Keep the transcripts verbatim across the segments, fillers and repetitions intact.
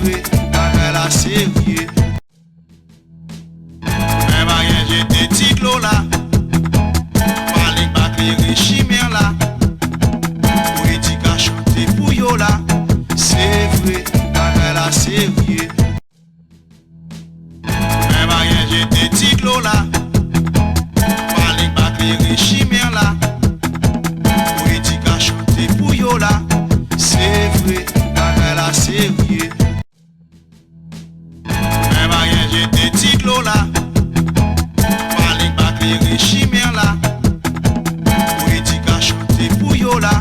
Bagay la serye. Men pa gen jete ti dlo la. Pale pa klere chimè la. Pou edikasyon te pou yo la. Se vre, bagay la serye. Men pa gen jete ti dlo la. Pale pa klere chimè la. Pou edikasyon te pou yo la. Se vre, bagay la serye. Men pa gen jete ti dlo la. Pale pa klere chimè la. Pou edikasyon te pou yo la.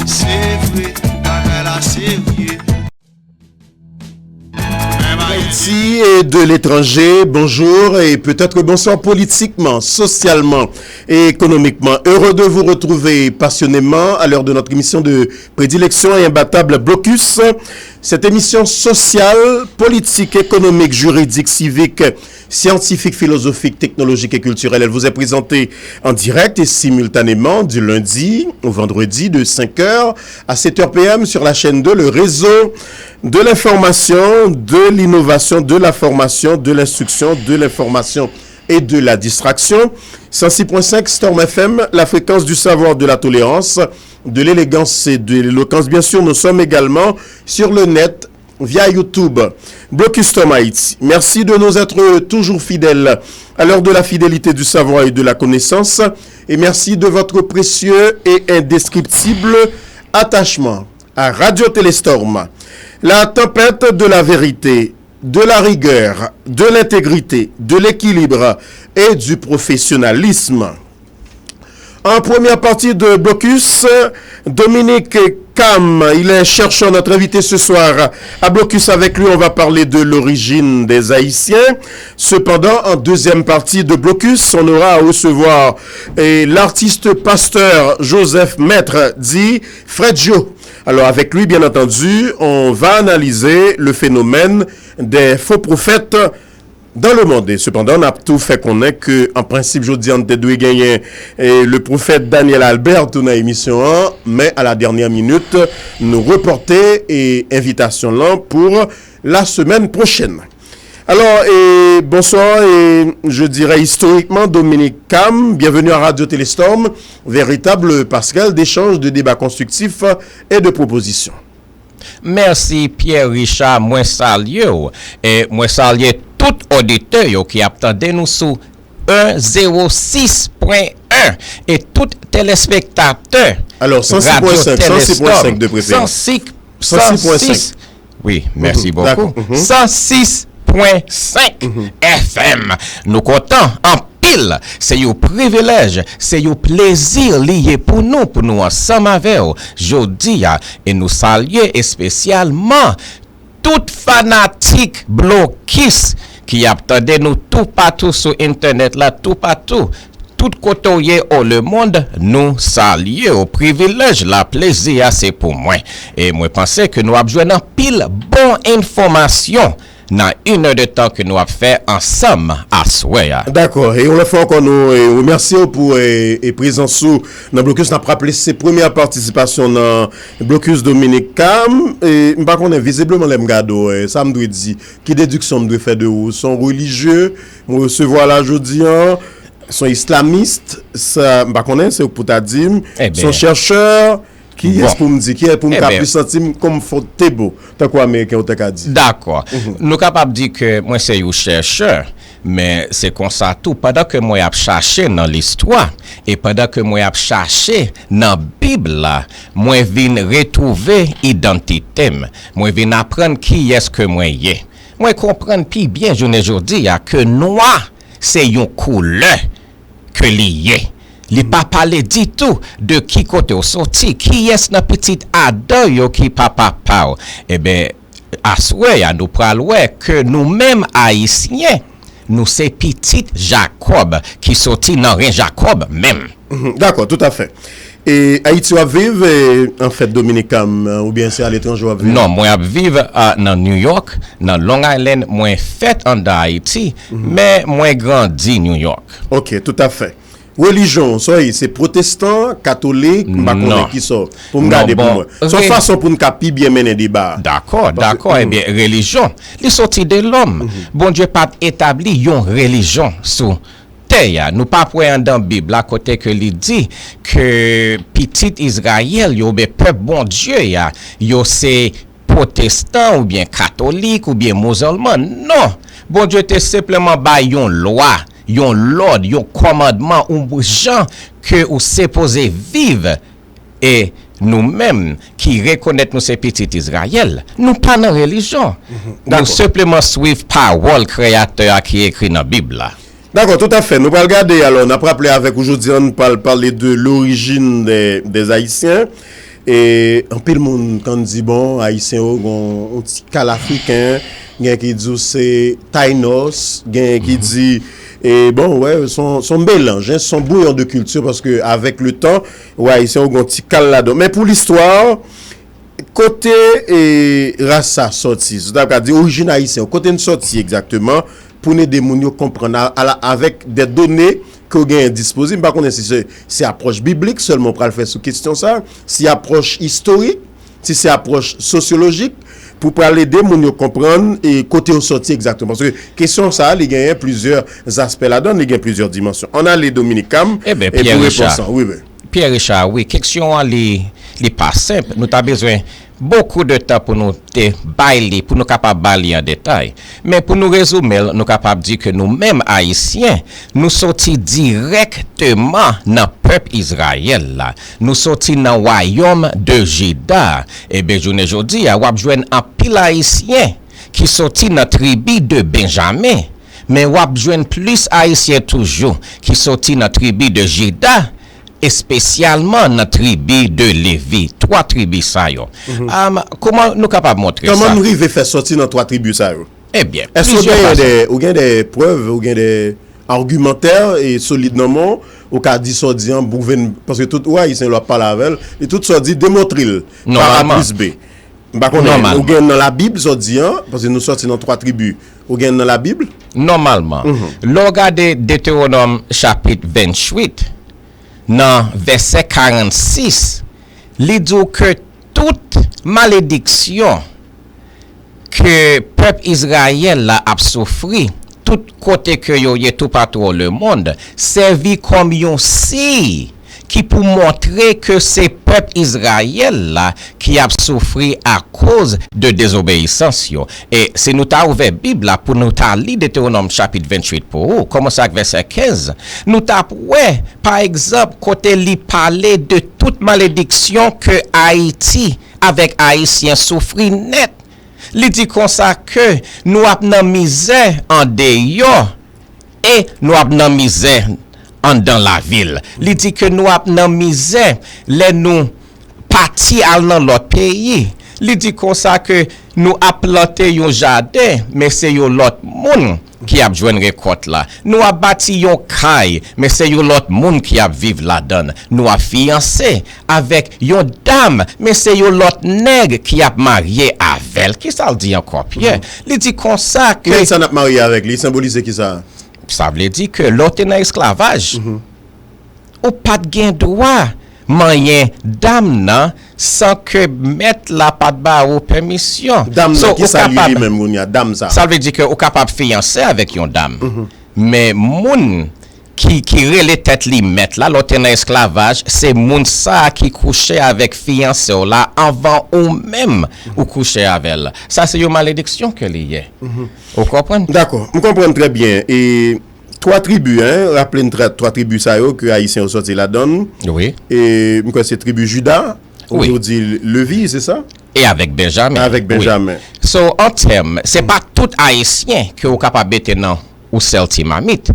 Se vre, bagay la serye. D'Haïti et de l'étranger, bonjour et peut-être bonsoir politiquement, socialement et économiquement. Heureux de vous retrouver passionnément à l'heure de notre émission de prédilection et imbattable Blocus. Cette émission sociale, politique, économique, juridique, civique, scientifique, philosophique, technologique et culturelle, elle vous est présentée en direct et simultanément du lundi au vendredi de cinq heures à sept heures P M sur la chaîne deux, le réseau de l'information, de l'innovation, de la formation, de l'instruction, de l'information et de la distraction. Cent six point cinq Storm F M, la fréquence du savoir, de la tolérance, de l'élégance et de l'éloquence. Bien sûr, nous sommes également sur le net via YouTube. Blocus Storm Haïti, merci de nous être toujours fidèles à l'heure de la fidélité, du savoir et de la connaissance. Et merci de votre précieux et indescriptible attachement à Radio Téléstorm, la tempête de la vérité, de la rigueur, de l'intégrité, de l'équilibre et du professionnalisme. En première partie de Blocus, Dominique Cam, il est chercheur, notre invité ce soir à Blocus. Avec lui, on va parler de l'origine des Haïtiens. Cependant, en deuxième partie de Blocus, on aura à recevoir eh, l'artiste pasteur Joseph Maître, dit Frère Joe. Alors, avec lui, bien entendu, on va analyser le phénomène des faux prophètes dans le monde. Et cependant, n ap tou fè konnen ke an prensip jodi a n te dwe genyen eh, le pwofèt Daniel Albert tou nan emisyon an, men à la dernière minute, nou repòte eh, envitasyon lan pour la semaine prochaine. Alors, eh, bonsoir, eh, je dirais historiquement, Dominique Cam, bienvenue à Radio Téléstorm, véritable passerelle d'échanges, de débats constructifs et de propositions. Mèsi Pierre Richard, mwen salye w. E mwen salye tout oditè yo ki ap tande nou sou en zewo sis pwen en e tout telespektatè Alors, cent six point cinq, cent six point cinq de préférence. Cent six, cent six. Wi, mèsi bokou. Cent six pwen cinq F M. Nou kontan anpil. Se yon privilèj, se yon plezi li ye pou nou, pou nou ansanm avè w jodi a. E nou salye espesyalman tout fanatik Blokis ki ap tande nou toupatou sou entènèt la, toupatou. Tout kote w ye o le mond, nou salye w. Privilèj la, plezi a se pou mwen. E mwen panse ke nou ap jwenn anpil bon enfòmasyon nan inè de tan ke nou ap fè ansanm aswè a. Dakò. E yon lòt fwa ankò, nou eh, remèsye w pou eh, eh, prezans ou nan Blokis. N ap raple se premyè patisipasyon nan Blokis Dominique Cam. E m pa konnen, vizibleman, lè m gade w, eh, sa m dwe di, ki dediksyon m dwe fè de ou? Se yon relijye, m resevwa la jodi a, se yon islamis, sa, m pa konnen, se ou k pou ta di m, se yon chèchè, kiyès pou m di, kiyès pou m ka plis santi m konfòtebo, tankou Ameriken yo te ka di? Dakò. Nou kapab di ke mwen se yon chèchè, men se konsa tou, pandan ke mwen ap chache nan listwa, e pandan ke mwen ap chache nan Bib la, mwen vin retwouve idantite m. Mwen vin aprann kiyès ke mwen ye. Mwen konprann pi byen jounen jodi a ke nwa se yon koulè ke li ye. Li pa pale ditou de ki kote w soti, kiyès nan pitit Adan yo ki papa pa w. Enben, aswè a, nou pral wè ke nou menm Ayisyen, nou se pitit Jakòb ki soti nan ren Jakòb menm. Dakò, toutafè. E Ayiti w ap viv, e, anfèt, Dominique Cam, oubyen se aletranje w ap viv? Non, mwen ap viv a, nan New York, nan Long Island. Mwen fèt anndan Ayiti, men mwen grandi New York. Ok, toutafè. Relijyon, sa w ye, se pwotestan, katolik, m pa konnen kisa. Pou m gade pou mwen. Se yon fason pou n ka pi byen mennen deba a. Dakò, dakò. Ebyen, relijyon, li soti de lòm. Bondye pa t etabli yon relijyon sou tè a. Nou p ap wè anndan Bib la kote ke li di ke pitit Izrayèl yo, oubyen pèp Bondye a, yo se pwotestan oubyen katolik oubyen mizilman. Non! Bondye te senpleman bay yon lwa, yon lòd, yon kòmandman, yon jan ke ou sipoze viv. E nou menm ki rekonèt nou se pitit Izrayèl, nou pa nan relijyon. Nou senpleman swiv pawòl Kreyatè a ki ekri nan Bib la. Dakò, toutafè. Nou pral gade, alò, n ap raple avèk ou jodi a, nou pral pale de l'origine des, des Haïtiens. E anpil moun konn di, bon, Ayisyen yo gon yon ti kal afriken, gen ki di w se Tainos, gen ki di, e bon, wè, se yon, se yon melanj, hein, se yon bouyon de kilti, paske avèk le tan, wè, Ayisyen yo gon ti kal ladan. Men pou listwa, kote e, ras sa sòti? Si w ta ka di orijin ayisyen, kote n sòti egzakteman, pou n ede moun yo konprann a, a la, avèk de done ke w genyen disponib. M pa konnen si se, se apwòch biblik sèlman w pral fè sou kesyon sa, si apwòch istorik, si se apwòch sosyolojik, pou pral ede moun yo konprann e kote yo sòti egzakteman. Paske kesyon sa, li genyen plizyè zaspè ladan, li gen plizyè dimansyon. Ann ale Dominik Kam, e pou repons lan. Wi, wi. Pierre Richard, wi, kesyon an li, li pa senp. Nou ta bezwen bokou de tan pou nou te bay li, pou nou kapab bay li an detay. Men pou nou rezime l, nou kapab di ke nou menm Ayisyen, nou soti dirèkteman nan pèp Izrayèl la. Nou soti nan wayòm de Jida. Ebyen, jounen jodi a, w ap jwenn anpil Ayisyen ki soti nan tribi de Benjamen. Men w ap jwenn plis Ayisyen toujou ki soti nan tribi de Jida, espesyalman nan tribi de Levi, twa tribi sa yo. Am, kòman nou kapab montre sa? Kòman nou rive fè sòti nan twa tribi sa yo? Ebyen, plizyè fason. Èske ou gen de, ou gen de prèv, ou gen de agimantè e solid nan men w, ou ka di sa w di an, pou vin, paske tout, ou Ayisyen, lè w ap pale avè l, e tout sa w di, demontre l pa A plis B. M pa konnen, ou gen nan Labib, sa w di an, paske nou sòti nan twa tribi. Ou gen nan Labib? Nòmalman, lè w gade Detewonòm chapit venntuit, nan vèsè karannsis, li di w ke tout malediksyon ke pèp Izrayèl la ap soufri, tout kote ke yo ye toupatou o lemonn, sèvi kòm yon siy ki pou montre ke se pèp Izrayèl la ki ap soufri akoz de dezobeyisans yo. E si nou ta ouvè Bib la pou nou ta li Detewonòm chapit venntuit pou ou, kòmanse ak vèsè kenz, nou t ap wè, pa egzanp, kote li pale de tout malediksyon ke Ayiti avèk Ayisyen soufri nèt. Li di konsa ke nou ap nan mizè andeyò e nou ap nan mizè anndan lavil. Li di ke nou ap nan mizè lè nou pati al nan lòt peyi. Li di konsa ke nou ap plante yon jaden, men se yon lòt moun ki ap jwenn rekòt la. Nou ap bati yon kay, men se yon lòt moun ki ap viv ladan l. Nou ap fiyanse avèk yon dam, men se yon lòt nèg ki ap marye avè l. Kisa l di ankò, Pyè? Li di konsa ke... Nèg sa n ap marye avèk li, senbolize kisa? Sa vle di ke lè w te nan esklavaj, ou pa t gen dwa manyen dam nan san ke mèt la pa t ba ou pèmisyon. Dam nan, kisa l ye li menm kounye a, dam sa? Sa vle di ke ou kapab fiyanse avèk yon dam. Men moun ki, ki rele tèt li mèt la, lè w te nan esklavaj, se moun sa a ki kouche avèk fiyanse w la anvan ou menm ou kouche avè l. Sa se yon malediksyon ke li ye. Ou konprann? Dakò, m konprann trè byen. E twa tribi, en, raple n twa, twa tribi sa yo ke Ayisyen yo sòti ladan l. Wi. E m kwè se tribi Jida, ou di Levi, se sa? E avèk Benjamen. Avèk Benjamen. So, an tèm, se pa tout Ayisyen ke ou kapab mete nan yon sèl ti mamit.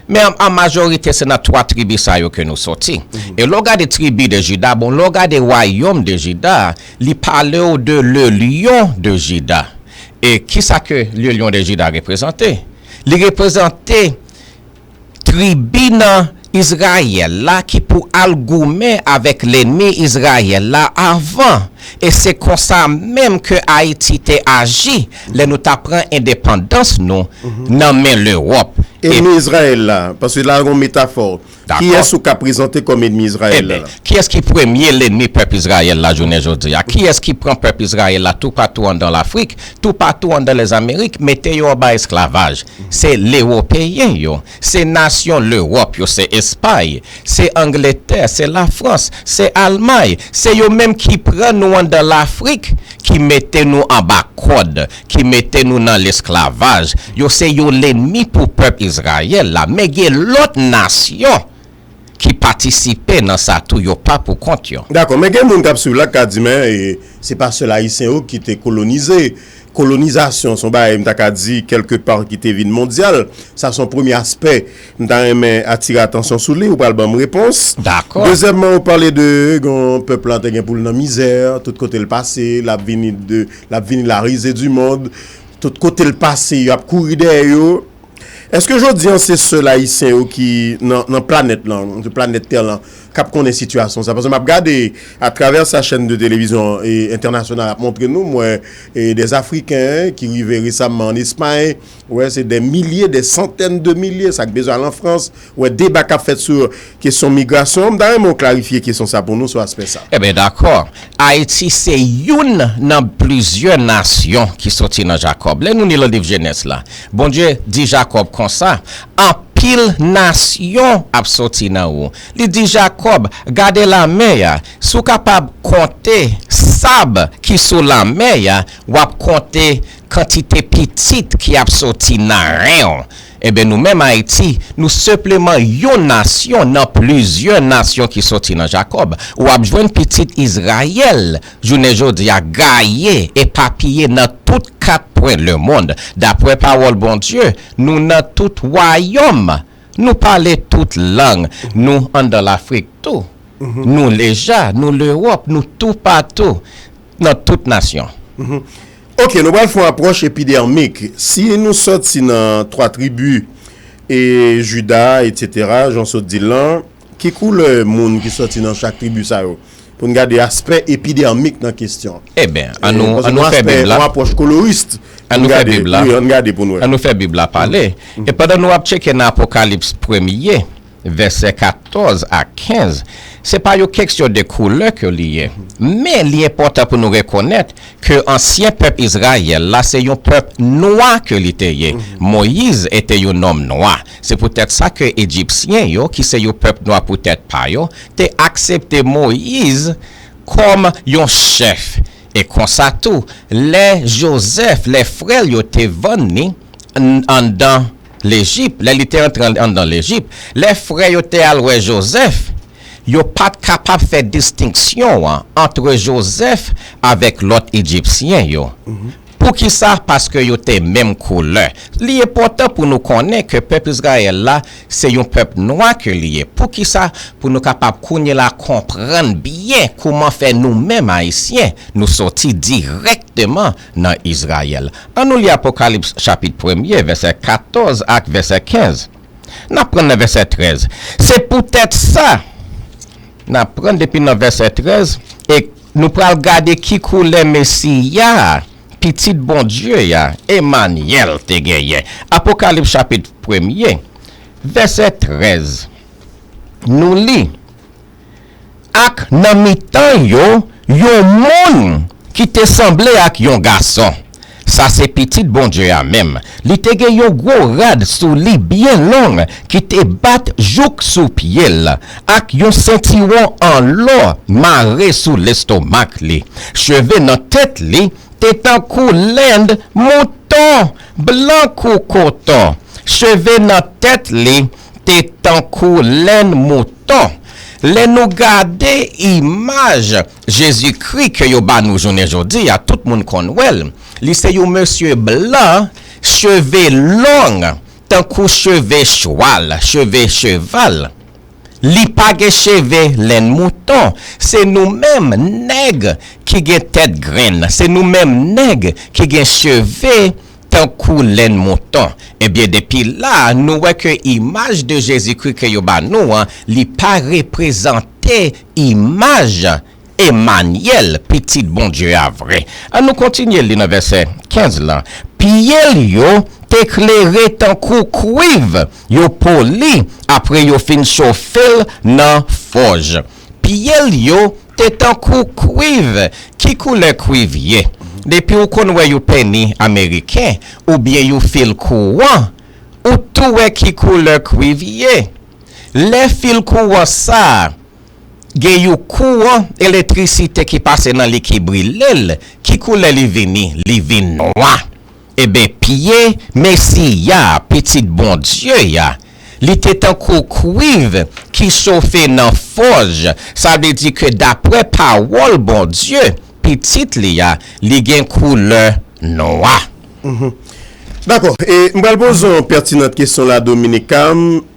Men an, an majorite, se nan twa tribi sa yo ke nou soti. E lè w gade tribi de Jida, bon, lè w gade wayòm de Jida, li pale w de le lion de Jida. E kisa ke le lion de Jida reprezante? Li reprezante tribi nan Izrayèl la ki pou al goumen avèk lènmi Izrayèl la avan E se konsa menm ke Ayiti te aji lè nou ta pran endepandans nou nan men Lewòp. E men Izrayèl la, paske la gon metafò. Kiyès ou ka prezante kòm enmi Izrayèl la? Kiyès ki premye lennmi pèp Izrayèl la jounen jodi a? Kiyès ki pran pèp Izrayèl la toupatou anndan Lafrik, toupatou anndan Lèzamerik, mete yo anba esklavaj? Se Lewopeyen yo, se nasyon Lewòp yo, se Espay, se Angletè, se Lafrans, se Almay, se yo menm ki pran nou anndan Lafrik, ki mete nou anba kòd, ki mete nou nan lesklavaj. Yo se yon lennmi pou pèp Izrayèl la. Men gen lòt nasyon ki patisipe nan sa tou, yo pa pou kont yo. Dakò, men gen moun k ap swiv la k ka di, men e, se pa sèl Ayisyen yo ki te kolonize. Kolonizasyon se yon bagay, m ta ka di, kèlke pa ki te vin mondyal. Sa se yon premye aspè. M ta renmen atire atansyon sou li, ou pral ban m repons. Dakò. Dezyèmman, ou pale de, gen pèp la te gen pou l nan mizè, tout kote l pase, l ap vini de, l ap vini la risée du monde. Tout kote l pase, y ap kouri dèyè yo. Èske jodi an se sèl Ayisyen yo ki nan, nan planèt lan, nan planèt tè lan, k ap konnen sitiyasyon sa? Paske m ap gade atravè sa chèn de televizyon e entènasyonal ap montre nou, m wè e, des Africains ki rive resaman an Espay, wè se des milliers, des centaines de milliers, sa k bezwen al an Frans, wè deba k ap fèt sou kesyon migrasyon. M ta renmen w klarifye kesyon sa pou nou sou aspè sa. Eben dakò. Ayiti se youn nan plizyè nasyon ki soti nan Jakòb. Lè nou li nan liv Jenès la, Bondye di Jakòb konsa, anpil nasyon ap soti nan ou. Li di Jakòb, gade lamè a, si w kapab konte sab ki sou lamè a, w ap konte kantite pitit ki ap soti nan ren w. Eben nou menm Ayiti, nou senpleman yon nasyon nan plizyè nasyon ki soti nan Jakòb. W ap jwenn pitit Izrayèl jounen jodi a gaye, epapiye nan tout kat pwen lemonn. Dapre pawòl Bondye, nou nan tout wayòm. Nou pale tout lang. Nou anndan Lafrik tou. Nou Leja, nou Lewòp, nou toupatou, nan tout nasyon. Ok, nou pral fè yon apwòch epidèmik. Si nou sòti nan twa tribi, e Jida, etsetera, jan w sot di l lan, ki koulè moun ki sòti nan chak tribi sa yo? Pou n gade aspè epidèmik nan kesyon. Eben, ann nou, ann nou fè Bib la. Yon apwòch koloris. Ann nou fè Bib la. Wi, ann gade pou n wè. Ann nou fè Bib la pale. E pandan nou ap tcheke nan Apokalips premye, vèsè katòz a kenz, se pa yon keksyon de koulè ke li ye. Men li enpòtan pou nou rekonèt ke ansyen pèp Izrayèl la se yon pèp nwa ke li te ye. Moyiz ete yon nonm nwa. Se poutèt sa ke Ejipsyen yo, ki se yon pèp nwa poutèt pa yo, te aksepte Moyiz kòm yon chèf. E konsa tou, lè Jozèf, lè frè l yo te vann li anndan Lejip, lè li te antre anndan Lejip, lè frè yo te al wè Jozèf, yo pa t kapab fè distenksyon an ant Jozèf avèk lòt Ejipsyen yo. Poukisa? Paske yo te menm koulè. Li enpòtan pou nou konnen ke pèp Izrayèl la se yon pèp nwa ke li ye. Poukisa? Pou nou kapab kounye la konprann byen kouman fè nou menm Ayisyen nou soti dirèkteman nan Izrayèl. Ann nou li Apokalips chapit premye, vèsè katòz ak vèsè kenz. N ap pran nan vèsè trèz. Se poutèt sa, n ap pran depi nan vèsè trèz, e nou pral gade ki koulè Mesiya a, Pitit Bondye a, Emanyèl, te genyen. Apokalips chapit premye, vèsè trèz. Nou li, ak nan mitan yo, yon moun ki te sanble ak yon gason. Sa se Pitit Bondye a menm. Li te gen yon gwo rad sou li byen long ki te bat jouk sou pye l, ak yon sentiwon an lò mare sou lestomak li. Cheve nan tèt li te tankou lenn mouton, blan kou koton. Cheve nan tèt li te tankou lenn mouton. Lè nou gade imaj Jezikri ke yo ba nou jounen jodi a, tout moun konn wè l. Li se yon mesye blan, cheve long, tankou cheve chwal, cheve cheval. Li pa gen cheve lenn mouton. Se nou menm nèg ki gen tèt grenn. Se nou menm nèg ki gen cheve tankou lenn mouton. Ebyen, depi la, nou wè ke imaj de Jezikri ke yo ba nou an, li pa reprezante imaj Emanyèl, Pitit Bondye a vre. Ann nou kontinye li nan vèsè kenz lan. Pye l yo te klere tankou kwiv, yo poli, apre yo fin chofe l nan fòj. Pye l yo te tankou kwiv. Ki koulè kwiv ye? Depi ou konn wè yon peni ameriken oubyen yon fil kouran, ou tou wè ki koulè kwiv ye. Lè fil kouran sa a gen yon kouran elektrisite ki pase nan li ki brile l, ki koulè li vini? Li vin nwa. Ebyen, pye Mesi a, Pitit Bondye a, li te tankou kwiv ki chofe nan fòj. Sa vle di ke dapre pawòl Bondye, Pitit li a, li gen koulè nwa. Dakò. E m pral poze yon pètinant kesyon la, Dominika.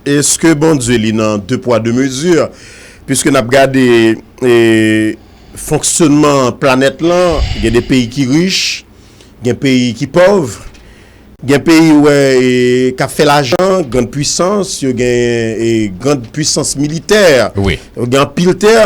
Èske Bondye li nan de pwa de mezi? Piske n ap gade e, fonksyonman planèt lan, gen de peyi ki rich, gen peyi ki pòv, gen peyi ou wè e, k ap fè lajan, grann pwisans, yo gen e, grann pwisans militè, Wi. Yo gen anpil tè.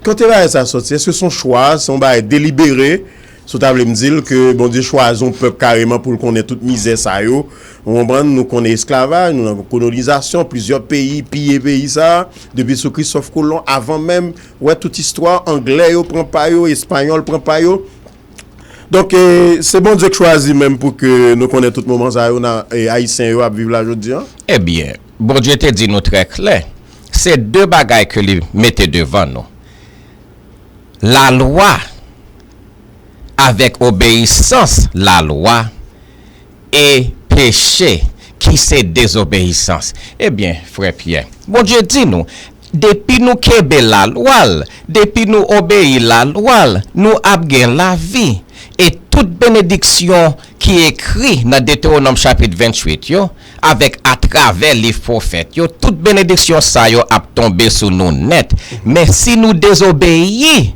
Kote bagay sa sòti? Èske se yon chwa, se yon bagay delibere? Si w ta vle m di l ke Bondye chwazi yon pèp kareman pou l konnen tout mizè sa yo. Ou konprann? Nou konnen esklavaj, nou nan kolonizasyon, plizyè peyi piye peyi sa a. Depi sou Kristòf Kolon, avan menm, ou wè tout istwa, Anglè yo pran pa yo, Espanyòl pran pa yo. Donk, e, se Bondye k chwazi menm pou ke nou konnen tout moman sa yo nan e, Ayisyen yo ap viv la jodi an? Ebyen, Bondye te di nou trè klè, se de bagay ke li mete devan nou. Lalwa avèk obeyisans lalwa e peche ki se dezobeyisans. Ebyen, frè Pyè, Bondye di nou, depi nou kenbe lalwa l, depi nou obeyi lalwa l, nou ap gen lavi. E tout benediksyon ki ekri nan Detewonòm chapit venntuit yo, avèk atravè liv pwofèt yo, tout benediksyon sa yo ap tonbe sou nou nèt. Men si nou dezobeyi,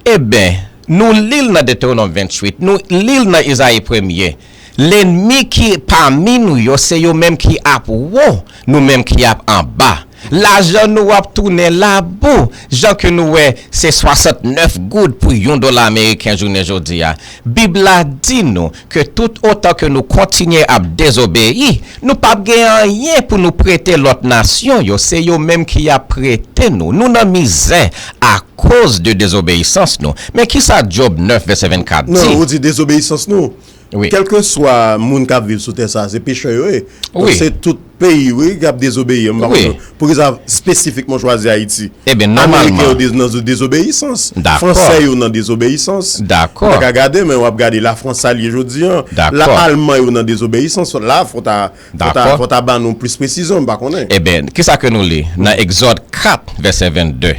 ebyen, nou li l nan Detewonòm venntuit, nou li l nan Izayi premye. Lènmi ki pami nou yo, se yo menm ki ap wo, nou menm ki ap anba. Lajan nou ap tounen labou, jan ke nou wè se swasantnèf goud pou yon dola ameriken jounen jodi a. Bib la di nou ke tout otan ke nou kontinye ap dezobeyi, nou p ap gen anyen pou nou prete lòt nasyon yo, se yo menm ki ap prete nou. Nou nan mizè akoz de dezobeyisans nou. Men kisa Jòb nèf vèsè vennkat di? Non, ou di dezobeyisans nou. Wi. Kèlkeswa moun k ap viv sou tè sa, se pechè yo ye. Donk Wi. Se tout peyi, wi, k ap dezobeyi. M pa Wi. Konn poukisa spesifikman chwazi Ayiti. Ebyen, Ameriken yo nòmalman. de- nan dezobeyisans. Dakò. Fransè yo nan dezobeyisans. Dakò. Ou ta ka gade, men w ap gade Lafrans sa l ye jodi an. Dakò. La Alman yo nan dezobeyisans. La, fò ta, fò ta, Dakò. Fò ta ba nou plis presizyon, m pa konnen. Ebyen, kisa ke nou li nan Egzòd kat, vèsè vennde?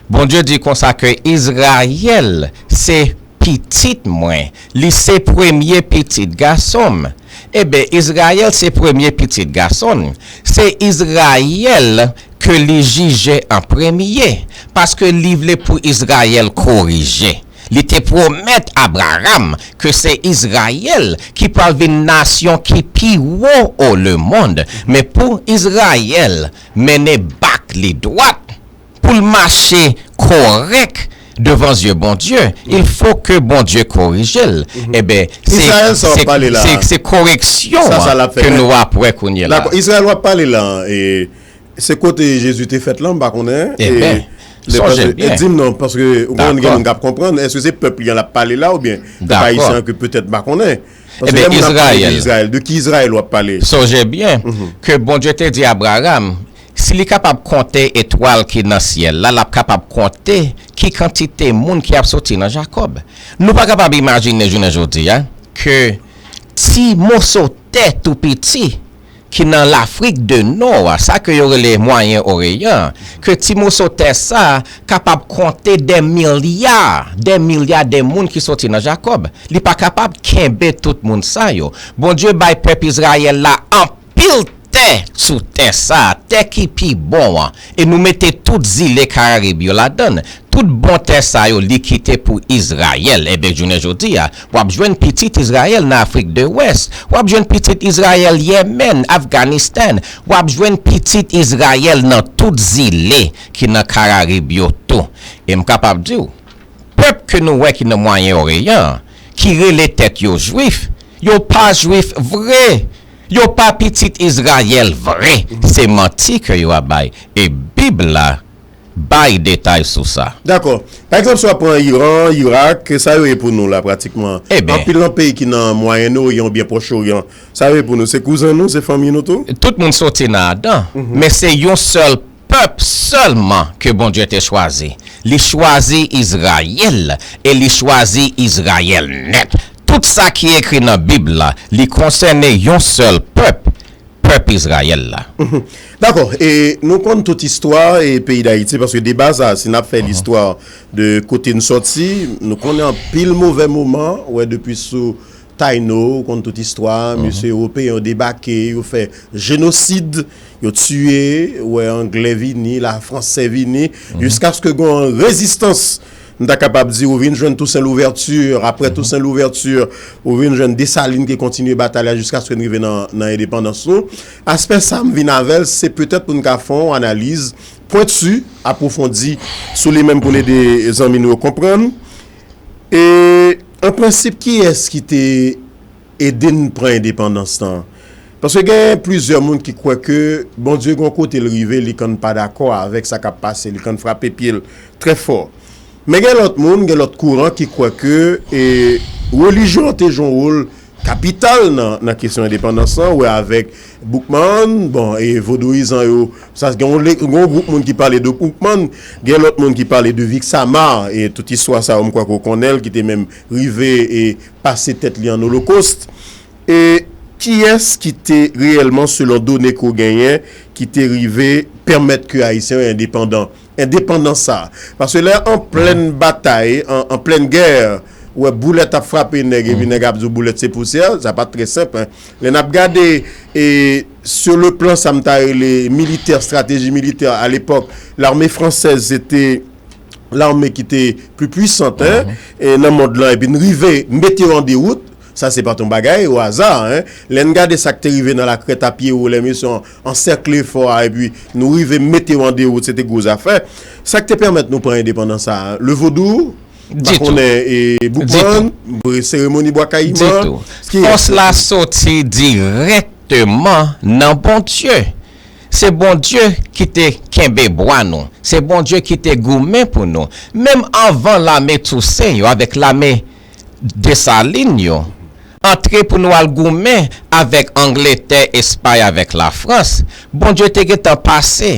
Bondye di konsa ke Izrayèl se pitit mwen, li se premye pitit gason m. Ebyen, Izrayèl se premye pitit gason l. Se Izrayèl ke li jije an premye, paske li vle pou Izrayèl korije. Li te pwomèt Abraram ke se Izrayèl ki pral vin nasyon ki pi wo o le mond. Men pou Izrayèl mennen bak li dwat, pou l mache kòrèk devan zye Bondye, il faut que Bondye korije l. Ebyen, se, Izrayèl sa w ap se, pale la. Se, se koreksyon Sa, sa l an ap fè ke menm. Nou ap wè kounye la. Dakò. Izrayèl w ap pale la, e, se kote Jezi te fèt la, m pa konnen. Ebyen, Lè sonje pase- byen. Di m non, paske ou konnen Dakò. Gen moun k ap konprann. Èske se pèp li an l ap pale la oubyen pèp Dakò. Ayisyen an ke petèt m pa konnen? Paske Ebyen, lè moun ap pale de Izrayèl. Izrayèl, de ki Izrayèl w ap pale? Sonje byen ke Bondye te di Abraram, si li kapab konte etwal ki nan syèl la, l ap kapab konte ki kantite moun ki ap soti nan Jakòb. Nou pa kapab imajine jounen jodi a ke ti moso tè tou piti ki nan Lafrik de Nò a, sa ke yo rele Mwayen Oreyan, ke ti moso tè sa a kapab konte dè milya, dè milya de moun ki soti nan Jakòb. Li pa kapab kenbe tout moun sa yo. Bondye bay pèp Izrayèl la anpil tè sou tè sa a, tè ki pi bon an. E nou mete tout zile Karayib yo ladan l. Tout bon tè sa yo li kite pou Izrayèl. Ebyen, jounen jodi a, w ap jwenn pitit Izrayèl nan Afrik de Wès, w ap jwenn pitit Izrayèl Yèmèn, Afganistan, w ap jwenn pitit Izrayèl nan tout zile ki nan Karayib yo tou. E m kapab di w, pèp ke nou wè ki nan Mwayen Oryan, ki rele tèt yo Jwif, yo pa Jwif vre. Yo pa pitit Izrayèl vre. Se manti ke yo ap bay. E Bib la bay detay sou sa. Dakò. Pa egzanp, si w ap pran Iran, Irak, sa yo ye pou nou la pratikman. Ebyen. Anpil nan peyi ki nan Mwayen Oryan oubyen Pwòch Oryan, sa yo ye pou nou. Se kouzen nou, se fanmi nou tou. Tout moun soti nan Adan. Men se yon sèl pèp sèlman ke Bondye te chwazi. Li chwazi Izrayèl e li chwazi Izrayèl nèt. Tout sa ki ekri nan Bib la, li konsène yon sèl pèp, pèp Izrayèl la. Dakò, e nou konn tout istwa e peyi Dayiti, paske de baz a, si n ap fè listwa de kote n sòti, nou konnen anpil move moman, wè, depi sou Tayno, ou konn tout istwa, mesye ewopeyen yo debake, yo fè jenosid, yo tiye, wè, Anglè vini, Lafransè vini, jiskaske gen yon rezistans, m ta kapab di, ou vin jwenn Toussaint Louverture, apre Toussaint Louverture, ou vin jwenn Desalin ki kontinye batay la jiskaske n rive nan, nan endepandans nou. Aspè sa m vin avè l, se petèt pou n ka fè yon analiz pwenti, apwofondi sou li menm pou n ede zanmi nou yo konprann. E, an prensip, kiyès ki te ede n pran endepandans lan? Paske gen plizyè moun ki kwè ke Bondye gen yon kote l rive, li konn pa dakò avèk sa k ap pase, li konn frape pye l trè fò. Men gen lòt moun, gen lòt kouran ki kwè ke e, relijyon an te jwe yon wòl kapital nan, nan kesyon endepandans lan, wè avèk Boukman, bon, e vodouyizan yo, sa gen yon, gen yon gwoup moun ki pale de Boukman, gen lòt moun ki pale de Vixamar, e tout istwa sa yo, m kwè ke w konnen l, ki te menm rive e pase tèt li an olokost. E kiyès ki te reyèlman, selon done ke w genyen, ki te rive pèmèt ke Ayisyen yo endepandan? Endepandans sa a. Paske lè an plenn batay, an, an plenn gè, ou wè boulèt ap frape nèg, epi nèg ap di w boulèt se pousyè, sa pa t trè senp, en. Lè n ap gade, e, sur le plan, sa m ta rele militè, stratégie militaire à l'époque, l'armée française, se te lame ki te pli pwisan, en, e nan mond lan, epi n rive mete yo an dewout, sa se pa t yon bagay o aza, en. Lè n gade sa k te rive nan Lakrèt a Pyewo, lè mesye an ansèkle fò a, epi nou rive mete yo an dewout, se te gwo zafè. Sa k te pèmèt nou pran endepandans sa a, le vodou, m pa konnen, e, Boukman, seremoni Bwa Kayiman, fòs la soti dirèkteman nan Bondye. Se Bondye ki te kenbe bwa nou. Se Bondye ki te goumen pou nou. Menm anvan lame Tousen yo avèk lame Desalin yo antre pou nou al goumen avèk Angletè, Espay, avèk Lafrans, Bondye te gentan pase.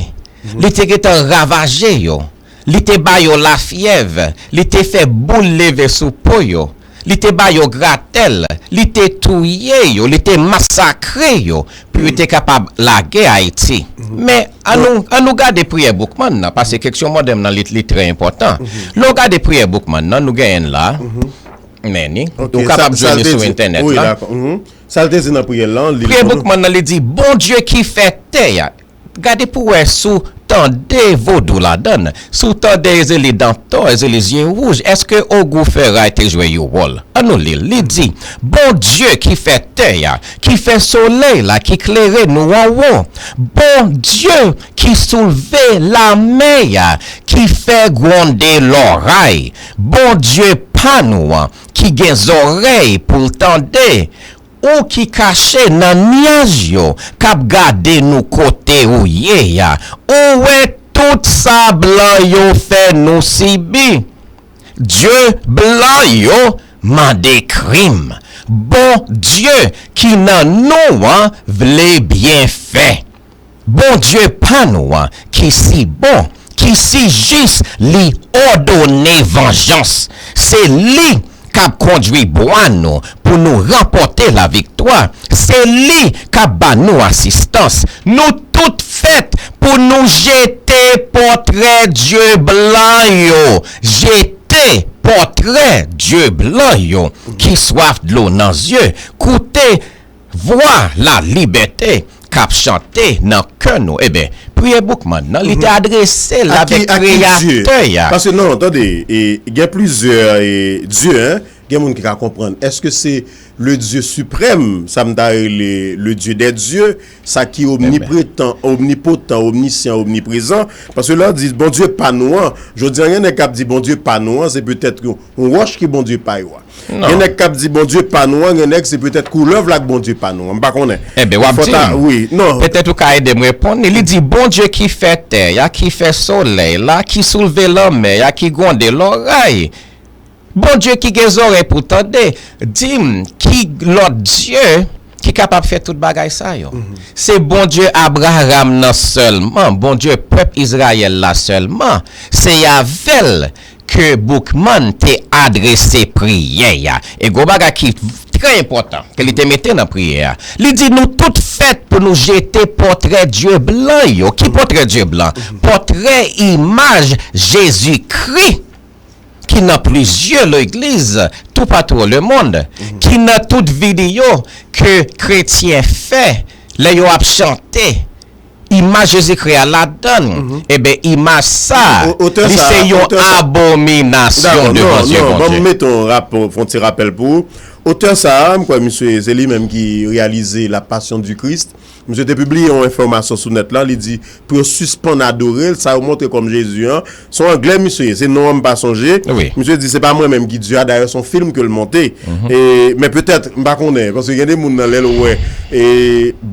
Li te gentan ravaje yo. Li te ba yo lafyèv, li te fè boul leve sou po yo, li te ba yo gratèl, li te touye yo, li te masakre yo pou yo te kapab lage Ayiti. Men, annou, annou gade priyè Boukman nan, paske keksyon mòdèn nan li, li trè enpòtan. Lè w gade priyè Boukman nan, nou genyen l la, men ni, ou kapab jwenn li sou entènèt la. Sa l te di nan priyè l lan, li. Priyè Boukman nan, li di, Bondye ki fè tè a. Gade pou w wè si w tande vodou ladan l. Si w tande Ezeli Dantò, Ezeli Zye Wouj, èske Ogou Feray te jwe yon wòl? Annou li l. Li di, Bondye ki fè tè a, ki fè solèy la, ki klere nou anwo. Bondye ki soulve lamè a, ki fè gwonde lòray. Bondye pa nou an, ki gen zòrèy pou l tande. Ou ki kache nan nyaj yo, k ap gade nou kote ou ye a, ou wè tout sa blan yo fè nou sibi. Dye blan yo mande krim. Bondye ki nan nou an vle byen fè. Bondye pa nou an, ki si bon, ki si jis, li òdone vanjans. Se li k ap kondui bwa nou pou nou ranpòte laviktwa. Se li k ap ba nou asistans. Nou tout fèt pou nou jete pòtrè dye blan yo. Jete pòtrè dye blan yo ki swaf dlo nan zye. Koute vwa lalibète k ap chante nan kè nou. Ebyen, priyè Boukman nan, li te adrese l avèk Kreyatè a. Paske non, tande, gen plizyè dye, en. Gen moun ki ka konprann. Èske se le Dieu suprême, sa m ta rele le Dieu des dieux, sa ki omnipretan, omnipotan, omnisyan, omniprezan? Paske lè w di Bondye pa nou an, jodi a gen nèg k ap di Bondye pa nou an, se petèt yon, yon wòch ki Bondye pa yo a. Gen nèg k ap di Bondye pa nou an, gen nèg se petèt koulèv la k Bondye pa nou an. M pa konnen. Ebyen, w ap di m. Wi, non. Petèt ou ka ede m reponn li. Li di, Bondye ki fè tè a, ki fè solèy la, ki soulve lanmè a, ki gwonde lòray. Bondye ki gen zòrèy pou tande, di m ki lòt dye ki kapab fè tout bagay sa yo. Se Bondye Abraram nan sèlman, Bondye pèp Izrayèl la sèlman, se avè l ke Boukman te adrese priyè a. E gwo bagay ki trè enpòtan ke li te mete nan priyè a. Li di nou tout fèt pou nou jete pòtrè dye blan yo. Ki pòtrè dye blan? Pòtrè imaj Jezikri ki nan plizyè legliz toupatou lemonn, ki nan tout videyo ke kretyen fè lè yo ap chante. Imaj Jezikri a ladan l, ebyen, imaj sa a, li se yon abominasyon devan zye Bondye. Ban m mete yon rap, fè yon ti rapèl pou ou. Otè sa a, m kwè misye, se li menm ki reyalize La Passion du Christ. Misye te pibliye yon enfòmasyon sou nèt la, li di, pou yo sispann adore l, sa yo montre kòm Jezi an. Se yon anglè misye ye, se non an m pa sonje. Misye di, se pa mwen menm ki Dye a, dayè se yon fim ke l monte. E, men petèt, m pa konnen, paske gen de moun nan lè l wè e,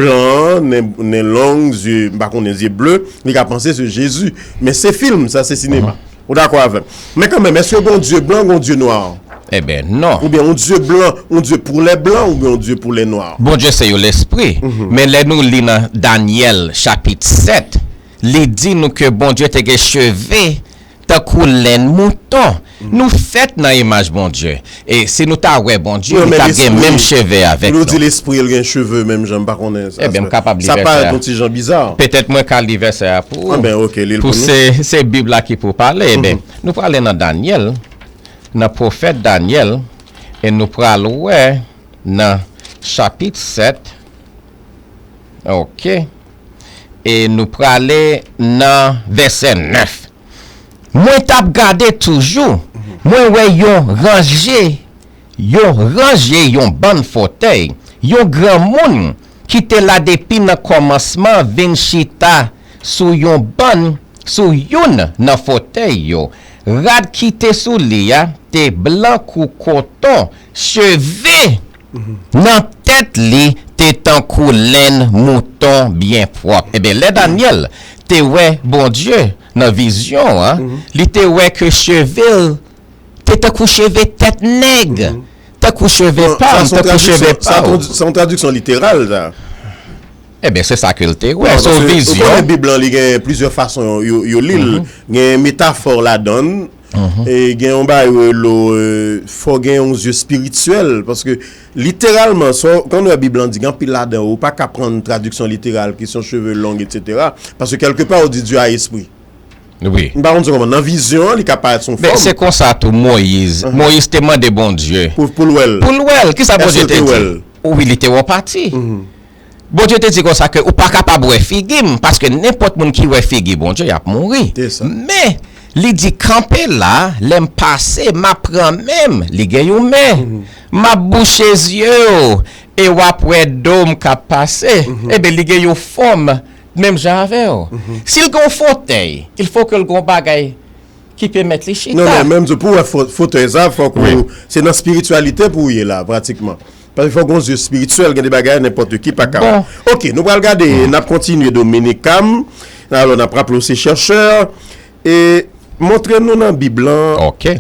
blan an, nen, nen long, zye, m pa konnen, zye ble, li ka panse se Jezi. Men se fim, sa se sinema. Ou dakò avè m? Men kanmenm, èske gon Dye blan, gon Dye nwa? Ebyen, non. Oubyen yon Dye blan, yon Dye pou lè blan, oubyen yon Dye pou lè nwa? Bondye se yon lespri. Men lè nou li nan Danyèl chapit sèt, li di nou ke Bondye te gen cheve tankou lenn mouton. Nou fèt nan imaj Bondye. E si nou ta wè Bondye, li t ap gen menm cheve avèk nou. Nou di lespri, l gen cheve menm jan, m pa konnen sa. Ebyen, m kapab li vèsè a. Sa parèt yon ti jan biza. Petèt mwen ka li vèsè a pou ou. Anben, ok, li l pou nou. Se, se Bib la ki pou pale. Ebyen, nou prale nan Danyèl, nan pwofèt Danyèl, e nou pral wè nan chapit sèt, ok, e nou prale nan vèsè nèf. Mwen t ap gade toujou, mwen wè yon ranje, yon ranje yon bann fotèy, yon granmoun ki te la depi nan kòmansman vin chita sou yon bann, sou youn nan fotèy yo. Rad ki te sou li a te blan kou koton, cheve nan tèt li te tankou lenn mouton byen pwòp. Ebyen, lè Danyèl te wè Bondye nan vizyon an, li te wè ke cheve l te tankou cheve tèt nèg, tankou cheve palm, tankou cheve pav. Sa se yon tradiksyon literal, sa. Ebyen, se sa ke l te wè. Se yon vizyon. Ou konnen Bib lan, li gen plizyè fason yo, yo li l. Gen metafò ladan l. E gen yon bagay yo rele, e, fò gen yon zye espirityèl, paske literalman, sa w, kan w wè Bib lan di, gen anpil ladan yo, ou pa ka pran tradiksyon literal, kesyon cheve long, etsetera. Paske kèlkepa, ou di Dye a espri. Wi. M pa konn si w konprann. Nan vizyon an, li ka parèt se yon fòm. Men se konsa tou Moyiz. Moyiz te mande Bondye. Pou, pou l wè l. Pou l wè l. Kisa Bondye te di? Èske l te wè l? Wi, li te wè yon pati. Bondye te di konsa ke ou pa kapab wè figi m, paske nenpòt moun ki wè figi Bondye, y ap mouri. Se sa. Men, li di, kanpe la, lè m pase, m ap pran men m, li gen yon men. M ap bouche zye w, e w ap wè do m k ap pase. Ebyen, li gen yon fòm, menm jan avè w. Si l gen yon fotèy, il faut que l gen yon bagay ki pèmèt li chita. Non, men, menm tou, pou w wè fo-, fotèy sa, fòk ou, se nan espirityalite pou w ye la, pratikman. Paske fòk gon zye espirityèl, gen de bagay nenpòt ki pa ka wè. Ok, nou pral gade, n ap kontinye Dominik Cam. Alò, n ap raple w se chèchè. E montre nou nan Bib lan. Ok.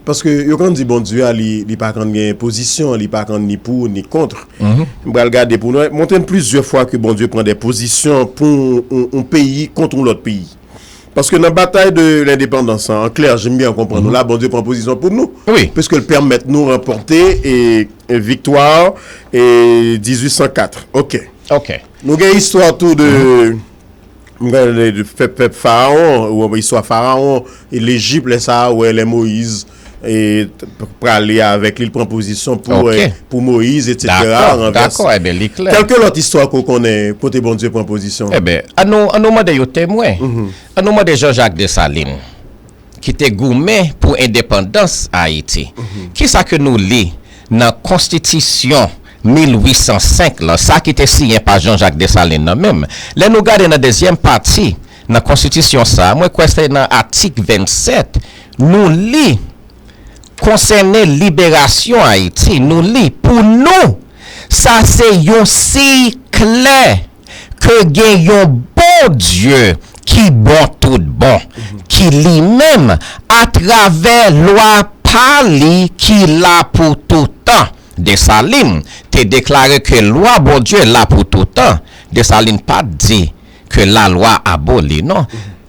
Paske yo konn di Bondye a, li, li pa konn gen pozisyon, li pa konn ni pou, ni kont. M pral gade pou nou. Montre n plizyè fwa ke Bondye pran de pozisyon pou yon, yon peyi kont yon lòt peyi. Paske nan batay de lendepandans lan, an klè, si m byen konprann nou la, Bondye pran pozisyon pou nou. Wi. Piske l pèmèt nou ranpòte e, e viktwa e dizuit san kat. Ok. Ok. Nou gen istwa tou de, m gade de pèp, pèp Farawon, ou istwa Farawon, e Lejip, lè sa a, wè, lè Moyiz, e t-, prale avèk li, l pran pozisyon pou, e, pou Moyiz, etsetera, ranvèse. Dakò, dakò, ebyen, li klè. Kèlke lòt istwa ke w konnen kote Bondye pran pozisyon? Ebyen, an nou, an nou mande yo temwen. An nou mande Jean-Jacques Dessalines. ki te goumen pou endepandans Ayiti. Kisa ke nou li nan konstitisyon mil wi san senk la, sa ki te siyen pa Jean-Jacques Dessalines nan menm? Lè nou gade nan dezyèm pati nan konstitisyon sa, mwen kwè se nan atik vennsèt, nou li konsène liberasyon Ayiti, nou li pou nou, sa se yon siy klè ke gen yon Bondye ki bon tout bon, ki li menm, atravè lwa pa li ki la pou toutan. Desalin te deklare ke lwa Bondye la pou toutan. Desalin pa t di ke lalwa aboli, non.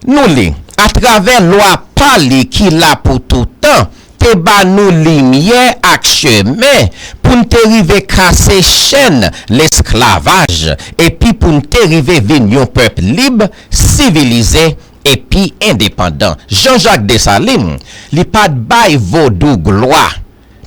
Nou li, atravè lwa pa li ki la pou toutan, te ba nou limyè ak chemen pou n te rive kase chèn lesklavaj, epi pou n te rive vin yon pèp lib, sivilize, epi endepandan. Jean-Jacques Dessalines, li pa t bay vodou glwa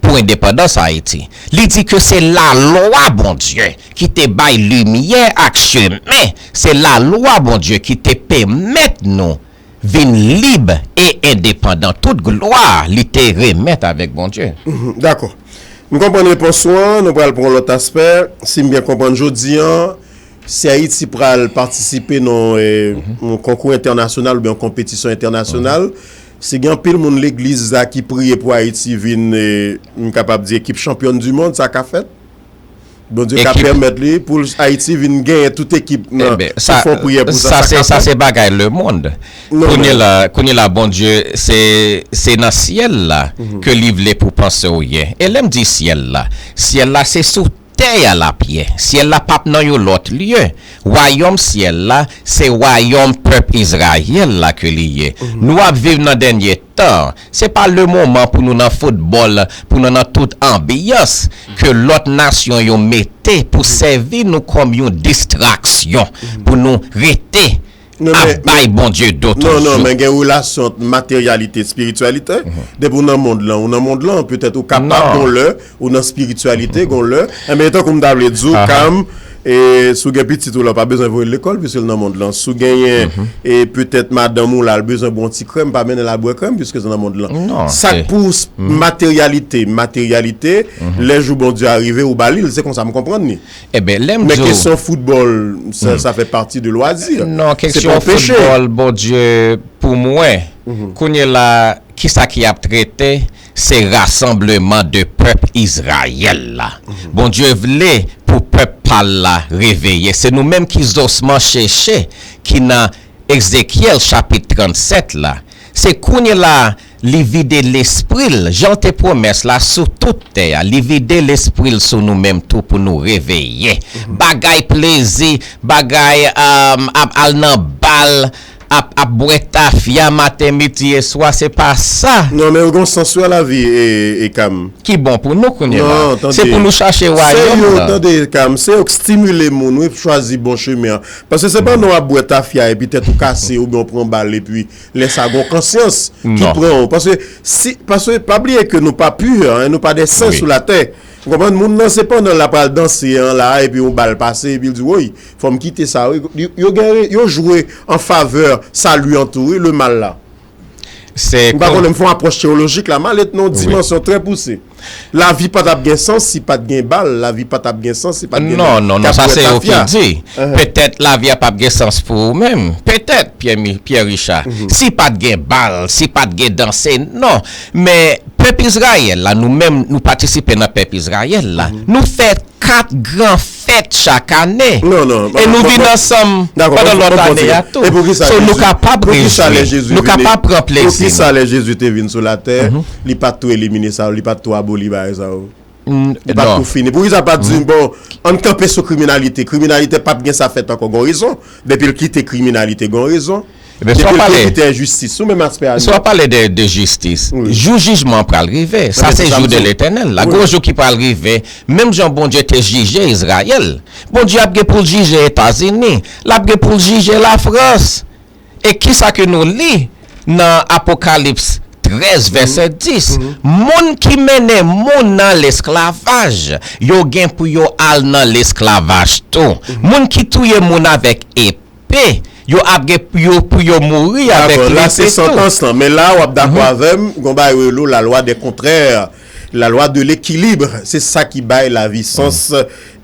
pou endepandans Ayiti. Li di ke se lalwa Bondye ki te bay limyè ak chemen, se lalwa Bondye ki te pèmèt nou vin lib e endepandan. Tout glwa li te remèt avèk Bondye. Mhm, dakò. M konprann repons ou an, nou pral pran lòt aspè. Si m byen konprann jodi an, si Ayiti pral patisipe nan eh, yon konkou entènasyonal oubyen yon konpetisyon entènasyonal, si gen anpil moun legliz la ki priye pou Ayiti vin, eh, m kapab di ekip chanpyòn di mond, sa ka fèt? Bondye ka pèmèt li pou Ayiti vin genyen tout ekip nan ki fè yon priyè pou sa, sa ka fèt? Sa se bagay lemonn. Kounye la, kounye la, Bondye, se, se nan syèl la ke li vle pou panse w ye. E lè m di syèl la, syèl la se sou tè a l ap ye. Syèl la p ap nan yon lòt lye. Wayòm syèl la, se wayòm pèp Izrayèl la ke li ye. Nou ap viv nan dènye tan. Se pa le moman pou nou nan foutbòl, pou nou nan tout anbyans ke lòt nasyon yo mete pou sèvi nou kòm yon distraksyon, pou nou rete ap bay Bondye do toujou. Non, non, men gen relasyon ant materyalite, espirityalite. Depi w nan mond lan, ou nan mond lan, petèt ou kapab gon lè, ou nan espirityalite, gon lè. Enben, tankou m ta vle di w, Kam, e, si w gen pitit ou la, w pa bezwen voye l lekòl, piske l nan mond lan. Si w genyen, e, petèt madanm ou la, l bezwen bwè yon ti krèm, pa mennen l al bwè krèm, piske l nan mond lan. Sa k pou materyalite, materyalite, lè jou Bondye a rive, ou ba li l, se konsa m konprann li. Enben, lè m di w. Men kesyon foutbòl, sa, sa fè pati de lwazi. Non, kesyon foutbòl, Bondye, pou mwen, kounye la, kisa ki ap trete? Se rasanbleman de pèp Izrayèl la. Bondye vle pou pèp pa l la reveye. Se nou menm ki zosman cheche, ki nan Ezekyèl chapit trannsèt la. Se kounye la li vide lespri l, jan l te pwomès la, sou tout tè a. Li vide lespri l sou nou menm tou pou nou reveye. Bagay plezi, bagay, um, ap al nan bal, ap, ap bwè tafya maten, midi e swa, se pa sa. Non, men yo gon sans wi a lavi, e, e Kam. Ki bon pou nou kounye la. Non, tande. Se pou nou chache wayòm nan. Se yo, tande, Kam, se yo k stimile moun wi, pou chwazi bon chemen an. Paske se pa non w ap bwè tafya epi tèt ou kase oubyen w pran bal epi lè sa gon konsyans ki pran w. Paske si, paske pa bliye ke nou pa pur, hein, nou pa des saints sou la tè. Ou konprann? Moun nan se pandan l ap al danse an la, epi yon bal pase, epi l di, woy, fò m kite sa wi. Yo, yo gen, yo jwe an favè sali an tou wi, le mal la. M pa konnen m fè yon apwòch teyolojik la, m ale nan yon dimansyon trè pouse. Lavi pa t ap gen sans si pa t gen bal, lavi pa t ap gen sans si pa t gen nèg k ap bwè tafya. Non, non, non, sa se yo ki di. Petèt lavi a p ap gen sans pou ou menm. Petèt, Pierre Mi-, Pierre Richard, si pa t gen bal, si pa t gen danse, non. Men pèp Izrayèl la, nou menm, nou patisipe nan pèp Izrayèl la. Nou fè kat gran fèt chak ane. Non, non, e nou vin ansanm pandan lòt ane a tou. So, nou kapab rejwi, nou kapab pran plezi. Poukisa lè Jezi te vin sou latè, li pa t tou elimine sa yo, li pa t tou aboli bagay sa yo? Li pa t tou fini. Poukisa l pa t di, bon, ann kanpe sou kriminalite? Kriminalite p ap gen sa fèt ankò. Gon rezon. Depi l kite kriminalite, gon rezon. Depi l kite enjistis, sou menm aspè a li. Swa pale de, de jistis. Jou jijman an pral rive. Sa se jou de Letènèl la. Gon jou ki pral rive. Menm jan Bondye te jije Izrayèl, Bondye ap gen pou l jije Etazini. L ap gen pou l jije Lafrans. E kisa ke nou li nan Apokalips trèz, vèsè dis? Moun ki mennen moun nan lesklavaj, yo gen pou yo al nan lesklavaj tou. Moun ki touye moun avèk epe, Yo ap gen pou yo, pou yo mouri avèk li. Dakò, la se santans lan. Men la, w ap dakò avè m, gon bagay yo rele la loi des contraires, la loi de l'équilibre. Se sa ki bay lavi sans.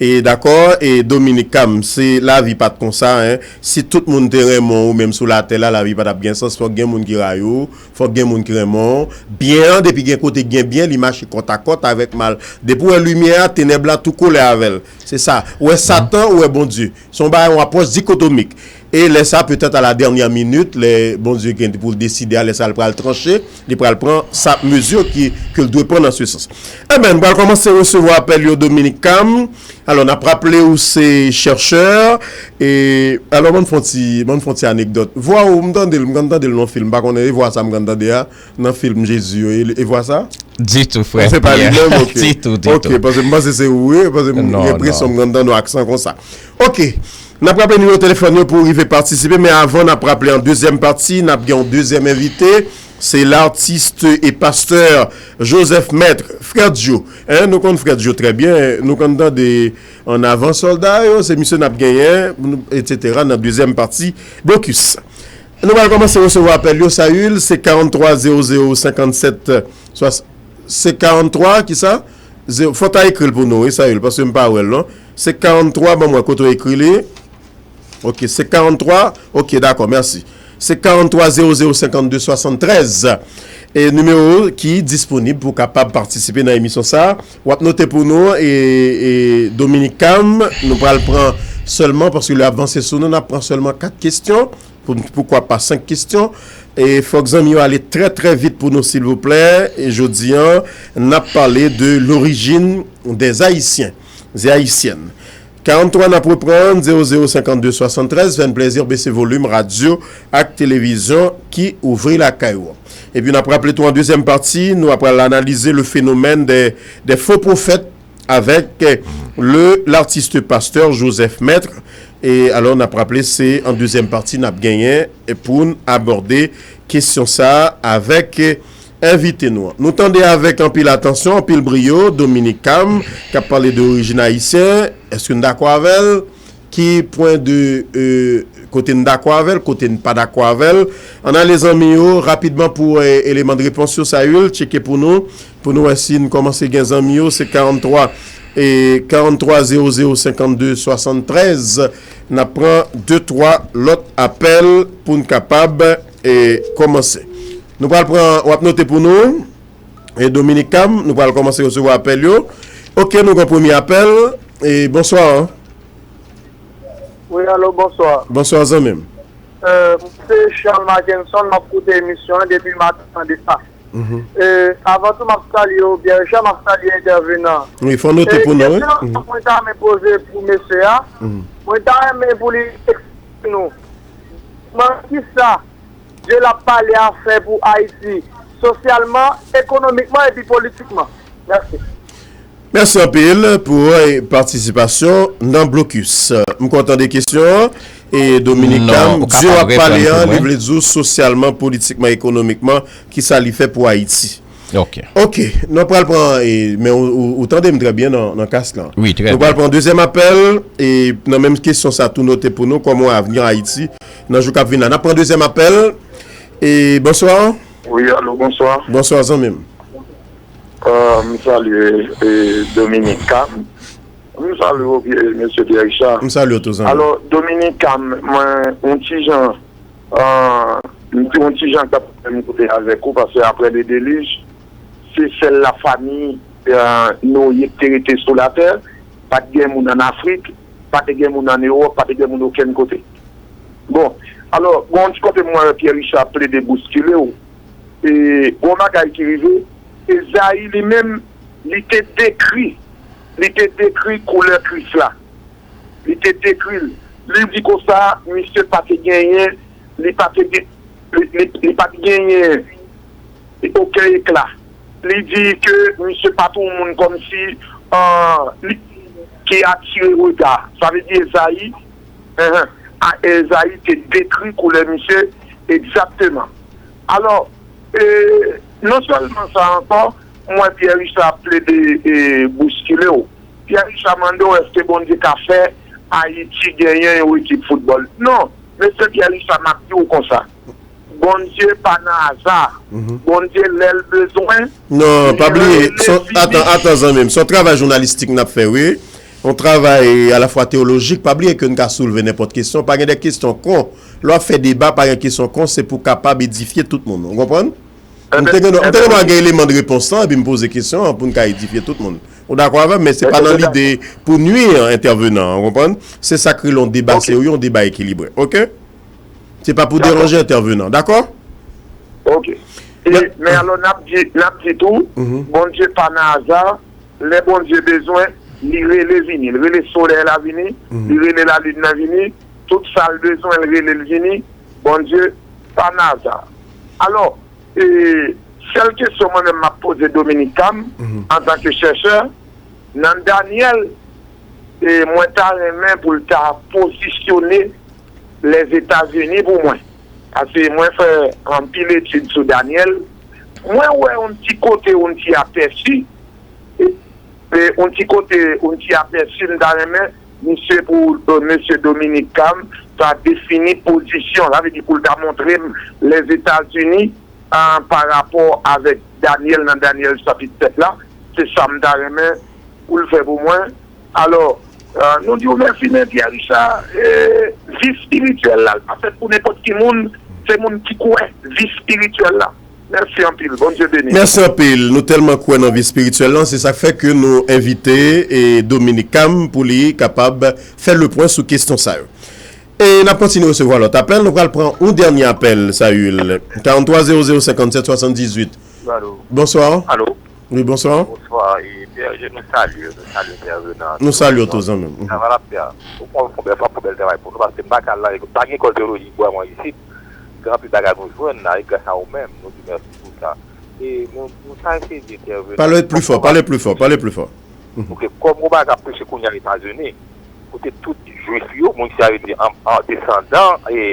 E dakò, e Dominique Cam, se lavi pa t konsa, en. Si tout moun te renmen w, ou menm sou latè la, lavi pa t ap gen sans. Fòk gen moun ki rayi w, fòk gen moun ki renmen w. Byen an, depi gen kote gen byen, li mache kòtakòt avèk mal. Depi w wè limyè a, tenèb la tou kole avè l. Se sa. Ou wè Satan, ou wè Bondye. Se yon bagay, yon apwòch dikotomik. E lè sa, petèt a la dènyè minit, lè Bondye gen pou l deside a, lè sa l pral tranche, li pral pran sa mezi ki, ke l dwe pran nan se sans. Enben, nou pral kòmanse resevwa apèl yo, Dominique Cam. Alò, n ap raple ou se chèchè. E, alò, ban m fè yon ti, ban m fè yon ti anekdòt. Vwa ou, m tande l, m konn tande l nan fim. M pa konnen, e vwa sa m konn tande a, nan fim Jezi yo. E, e vwa sa? Ditou, frè. Se pa li menm, ok. Ditou, ditou. Ok, paske m panse se ou, wi, paske m gen enpresyon m konn tande yon aksan konsa. Ok. N ap raple nimewo telefòn yo pou w rive patisipe, men avan n ap raple an dezyèm pati, n ap gen yon dezyèm envite, se l'artiste et pasteur Joseph Maître, Frè Djo. En, nou konn Frè Djo trè byen, nou konn tande An Avan Sòlda yo, se misye n ap genyen, etsetera, nan dezyèm pati Blokis. Nou pral kòmanse resevwa apèl yo, Sayil, se karannntwa zewo zewo senkannsèt, swa- se karannntwa, kisa? Zewo, fò w ta ekri l pou nou, wi, Sayil, paske m pa wè l, non. Se karannntwa, ban m wè kote w ekri li. Ok, se karannntwa. Ok, dakò, mèsi. Se karannntwa zewo zewo senkannde swasanntrèz. E nimewo ki disponib pou w kapab patisipe nan emisyon sa a. W ap note pou nou, e, e Dominique Cam, nou pral pran sèlman, paske lè ap vanse sou nou, n ap pran sèlman kat kesyon. Pou, poukwa pa senk kesyon? E fòk zanmi yo ale trè, trè vit pou nou, silvouplè. E jodi a, n ap pale de l'origine des Haïtiens et Haïtiennes. Karannntwa, n ap reprann, zewo zewo senkannde swasanntrèz, fè n plezi, bese volim radyo ak televizyon ki ouvri lakay ou an. Epi n ap raple tou, an dezyèm pati, nou ap pral analize le phénomène des, des faux prophètes avec, euh, le, l'artiste pasteur Joseph Maître. E alò, n ap raple, se an dezyèm pati n ap genyen pou n abòde kesyon sa a avèk, euh, envite nou an. Nou tande avèk anpil atansyon, anpil briyo, Dominique Cam, k ap pale de orijin ayisyen. Èske n dakò avè l? Ki pwen de, euh, kote n dakò avè l, kote n pa dakò avè l? Ann ale zanmi yo, rapidman pou, euh, eleman de repons yo, Sayil, tcheke pou nou, pou nou wè si n kòmanse gen zanmi yo, se karannntwa, e karannntwa zewo zewo senkannde swasanntrèz. N ap pran de, twa lòt apèl pou n kapab, e, kòmanse. Nou pral pran, w ap note pou nou. E Dominique Cam, nou pral kòmanse resevwa apèl yo. Ok, nou gen premye apèl. E bonswa. Wi, alo, bonswa. Bonswa, zanmi m. Euh, mwen se Charles Mackenson, m ap koute emisyon an depi maten an de sa. Mhm. Euh, avan tou, m ap salye w, Pierre Richard, m ap salye entèvenan. Wi, fò note pou nou, wi. Kesyon mwen ta renmen poze pou mesye a, mhm, mwen ta renmen pou li eksplike nou kòman, kisa Dye l ap pale a fè pou Ayiti, sosyalman, ekonomikman epi politikman. Mèsi. Mèsi anpil pou, eh, patisipasyon nan Blokis. M kontan de kesyon an. E Dominique Cam, Dye w ap pale an, li vle di w sosyalman, politikman, ekonomikman, kisa li fè pou Ayiti? Ok. Ok, nou pral pran, e, men ou, ou, ou tande m trè byen nan, nan kask lan. Wi, trè byen. Nou pral pran dezyèm apèl, e nan menm kesyon sa tou note pou nou, kòman w wè avni Ayiti nan jou k ap vin la. N ap pran dezyèm apèl. E bonswa. Wi, alo, bonswa. Bonswa, zanmi m. Euh, m salye, e, Dominique Cam. M salye w, Pye-, mesye Pierre Richard. M salye w tou, zanmi. Alò, Dominique Cam, mwen, yon ti jan, euh, m te yon ti jan t ap fè m koute avèk ou, paske aprè le delij, se sèl lafanmi, euh, Noye ki te rete sou latè, pa t gen moun ann Afrik, pa te gen moun ann Ewòp, pa te gen moun okenn kote. Bon, alò, gon ti kote m wè Pierre Richard plede bouskile w. E gon bagay ki rive, Ezayi li menm, li te dekri, li te dekri koulè Kris la. Li te dekri l. Li di konsa, misye pa te genyen, li pa te gen, li, li, li pa te genyen okenn ekla. Li di ke misye pa t yon moun kòmsi, ah, li, ki atire rega. Sa vle di Ezayi, enhen, a, Ezayi te dekri koulè misye egzakteman. Alò, e, non sèlman sa ankò, m wè Pierre Richard ap plede, e, bouskile w. Pierre Richard mande w èske Bondye ka fè Ayiti genyen yon ekip foutbòl. Non, Mesye Pierre Richard, m ap di w konsa. Bondye pa nan aza. Bondye, lè l bezwen, Non, pa bliye, atan, atan, zanmi m, se yon travay jounalis-tik n ap fè, wi. Yon travay alafwa teyolojik. Pa bliye ke n ka soulve nenpòt kesyon. Pa gen de kesyon kon. Lè w ap fè deba, pa gen kesyon kon, se pou w kapab edifye tout moun. Ou konprann? M te gen, m te gen dwa gen eleman de repons lan, epi m poze kesyon an pou n ka edifye tout moun. Ou dakò avè m, men se pa nan lide pou nwi entèvenan an, ou konprann? Se sa k rele yon deba serye, yon deba ekilibre. Oke? Se pa pou deranje entèvenan, dakò? Ok. E, men alò, n ap di, n ap di tou, Bondye pa nan aza, lè Bondye bezwen, li rele vini, li rele solèy la vini, li rele lalin nan vini, tout sa l bezwen, l rele l vini, Bondye pa nan aza. Alò, e, sèl kesyon mwen menm m ap poze Dominique Cam, antanke chèchè, nan Daniel, e, mwen ta renmen pou l ta pozisyone Lèzetazini pou mwen. Paske mwen fè anpil etid sou Daniel. Mwen wè yon ti kote, yon ti apèsi, e, e, yon ti kote, yon ti apèsi, m ta renmen misye pou, e, mesye Dominique Cam ta defini pozisyon, sa vle di pou l ta montre m Lèzetazini, a, pa rapò avèk Danyèl nan Danyèl chapit sèt la, se sa m ta renmen pou l fè pou mwen. Alò, a, nou di w mèsi, men Pierre Richard, e, vi espirityèl la, l pa fèt pou nenpòt ki moun, se moun ki kwè vi espirityèl la. Mèsi anpil, Bondye beni. Mèsi anpil. Nou tèlman kwè nan vi espirityèl lan, se sa k fè ke nou envite, e, Dominique Cam pou li kapab fè le pwen sou kesyon sa yo. E n ap kontinye resevwa lòt apèl. Nou pral pran yon dènye apèl, Sayil. Karant twa zewo zewo senkann sèt swasanndizwit. Alo. Bonswa. Alo. Wi, bonswa. Bonswa, e, P R G, nou salye, nou salye entèvenan. Nou salye w tou, zanmi m. Travay l ap fè a. Ou konn fè yon bèl, fè yon bèl travay pou nou, paske m pa ka la, pa gen kòzoloji vrèman isit. Gen anpil bagay nou jwenn la, e gras a ou menm, nou di mèsi pou sa. E nou, nou ta eseye di entèvenan. Pale pli fò, pale pli fò, pale pli fò. Ok, kòm Obama k ap preche kounye a Etazini, kote tout Jwif yo, moun ki sa vle di an, an desandan e,